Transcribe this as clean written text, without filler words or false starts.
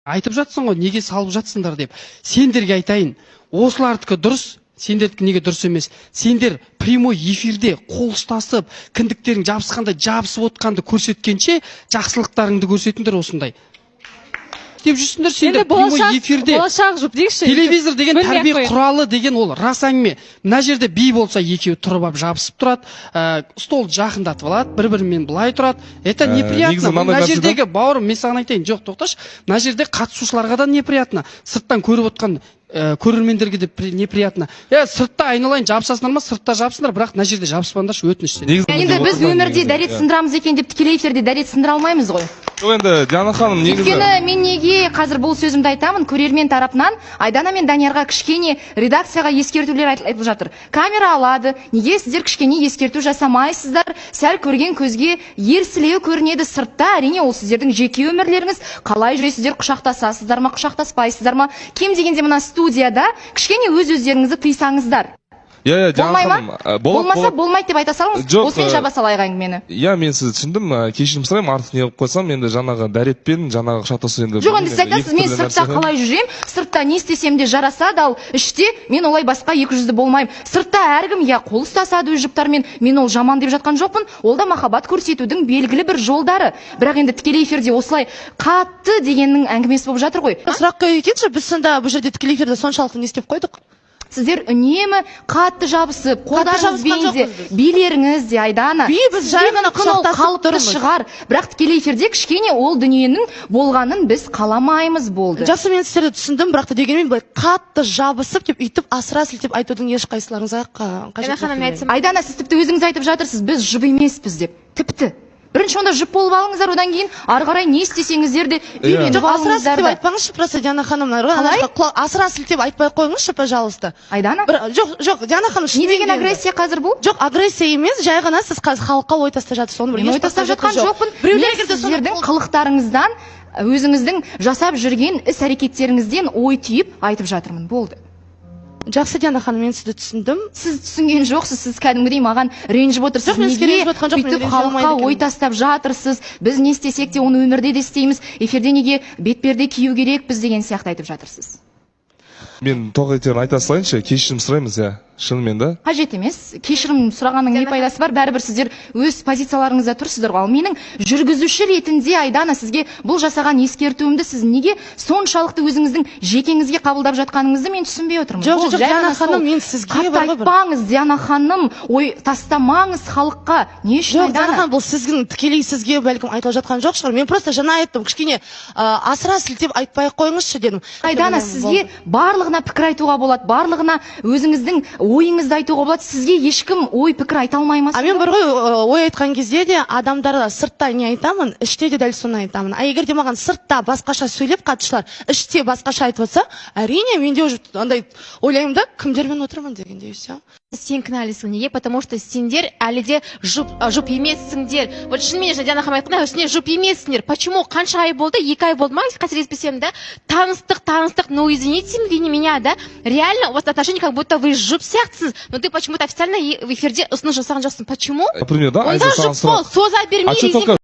Айтып жатсың ғой, неге салып жатсыңдар деп. Сендерге айтайын, осылардікі дұрыс, сендердікі неге дұрыс емес? Сендер прямой эфирде қол ұстасып, кіндіктерің жабысқандай жабысып отқанды көрсеткенше, жақсылықтарыңды көрсетіңдер. Осындай істеп жүрсіңдер сендер Енді прямой болашақ эфирде. Болашақ жұп дейікші. Телевизор деген Бөлмей ақ тәрбие қояйық. құралы деген, ол рас әңгіме. Мына жерде би болса, екеуі тұрып алып жабысып тұрады, столды жақындатып алады, бір бірімен былай тұрады. Это неприятно. Негізі Бұл мынандай мына нәрсе да. жердегі, бауырым, мен саған айтайын, жоқ, тоқташы, мына жерде қатысушыларға да неприятно, сырттан көріп отқан көрермендерге де неприятно. Е, сыртта, айналайын, жабысасыңдар ма, сыртта жабысыңдар, бірақ мына жерде жабыспаңдаршы, өтініш сендерден. Негізі Енді деп біз отырмын өмірде негізі, дәрет иә. сындырамыз екен деп, тікелей эфирде дәрет сындыра алмаймыз ғой. Жоқ, енді, Диана ханым, негізі Өйткені мен неге қазір бұл сөзімді айтамын? Көрермен тарапынан Айдана мен Даниярға кішкене редакцияға ескертулер айтылып жатыр. Камера алады, неге сіздер кішкене ескерту жасамайсыздар? Сәл көрген көзге ерсілеу көрінеді сыртта. Әрине, ол сіздердің жеке өмірлеріңіз, қалай жүресіздер, құшақтасасыздар ма, құшақтаспайсыздар ма, кем дегенде мына студияда кішкене өз өздеріңізді тыйсаңыздар. Иә, Диана Болмай ма? ханым, болады. Болмаса, Болады. болмайды деп айта салыңыз. Жоқ, Осымен жаба салайық әңгімені. Иә, мен сізді түсіндім, кешірім сұраймын, артық не қылып қойсам. Енді жаңағы дәретпен жаңағы құшақтасу енді Жоқ, енді сіз білмеймін, айтасыз, екі мен түрлі сыртта нәрсе. қалай жүремін, сыртта не істесем де жарасады, ал іште мен олай басқа екі жүзді болмаймын. Сыртта әркім, иә, қол ұстасады өз жұптарымен, мен ол жаман деп жатқан жоқпын, ол да махаббат көрсетудің белгілі бір жолдары. Бірақ енді тікелей эфирде осылай қатты дегеннің әңгімесі болып жатыр ғой. Сұрақ қоя кетейінші: біз сонда бұл жерде тікелей эфирде соншалықты не істеп қойдық? Сіздер үнемі қатты жабысып, қолдарыңызбен Жабысқан де, жоқпыз біз. билеріңіз де, Айдана. Би, біз жай Сізге ғана мүмкін ол құшақтасып қалыпты тұрмыз. шығар, бірақ тікелей эфирде кішкене ол дүниенің болғанын біз қаламаймыз, болды. Жақсы, мен сіздерді түсіндім, бірақ та дегенмен былай қатты жабысып деп, өйтіп асыра сілтеп айтудың ешқайсыларыңызға қажеті Диана жоқ ханым, деп мен ойлаймын. айтсам. Айдана, сіз тіпті өзіңіз айтып жатырсыз, біз жұп емеспіз деп. Тіпті бірінші онда жұп болып алыңыздар, одан кейін ары қарай не істесеңіздер де, үйленіп Жоқ, асыра алыңыздар сілтеп да. айтпаңызшы просто, Диана ханым. Ана Қалай? жаққа асыра сілтеп айтпай ақ қойыңызшы, пожалуйста. Айдана, Бір, жоқ, жоқ, Диана ханым, не шынымен деген де енді. агрессия қазір бұл? Жоқ, агрессия емес, жай ғана сіз қазір халыққа ой тастап жатырсыз, оны бір Мен ой еш тастап қажеті жатқан жоқпын. Біреулер Мен егер де соны сіздердің қылықтарыңыздан, өзіңіздің жасап жүрген іс әрекеттеріңізден ой түйіп айтып жатырмын, болды. Жақсы, Диана ханым, мен сізді түсіндім. Сіз түсінген жоқсыз, сіз кәдімгідей маған ренжіп отырсыз. Жоқ, мен сізге Неге ренжіп отқан жоқпын, мен бүйтіп ренжи халыққа алмайды ой екенмін. тастап жатырсыз? Біз не істесек те, оны өмірде де істейміз, эфирде неге бетперде кию керекпіз деген сияқты айтып жатырсыз. Мен тоқ етерін айта салайыншы, кешірім сұраймыз, иә, шынымен да. Қажет емес, кешірім сұрағанның не пайдасы бар? Бәрібір сіздер өз позицияларыңызда тұрсыздар ғой. Ал менің жүргізуші ретінде, Айдана, сізге бұл жасаған ескертуімді сіз неге соншалықты өзіңіздің жекеңізге қабылдап жатқаныңызды мен түсінбей отырмын. Жоқ, Бұл жоқ, жай Диана ғана сол. ханым, мен сізге Қатты бар ғой бір- айтпаңыз, Диана ханым, ой тастамаңыз халыққа. Не үшін, Жоқ, Диана Айдана? ханым, бұл сіздің тікелей сізге бәлкім айтылып жатқан жоқ шығар. Мен просто жаңа айттым, кішкене асыра сілтеп айтпай ақ қойыңызшы дедім. Айдана, сізге барлығына пікір айтуға болады, барлығына өзіңіздің ойыңызды айтуға болады, сізге ешкім ой пікір айта алмай ма? А мен бар ғой, ой айтқан кезде де адамдарға сыртта не айтамын, іште де дәл соны айтамын. А егер де маған сыртта басқаша сөйлеп, қатысушылар іште басқаша айтып жатса, әрине, менде уже андай ойлаймын да, кімдермен отырмын дегендей, все. Сен кінәлісің. Неге? Потому что сендер әлі де жұп емессіңдер. Вот шынымен же, Диана ханым айтқандай, сендер жұп емессіңдер. Почему? Қанша ай болды? 2 ай болды ма, қателеспесем да? Таныстық, таныстық, ну, извините меня, да, реально у вас отношения, как будто вы жұп сияқтысыз, но ты почему то официально в эфирде ұсыныс жасаған жоқсың. Почему? Например, да, Онда Айза, саған жұп бол, сұрақ. соза бермей А что резинка. только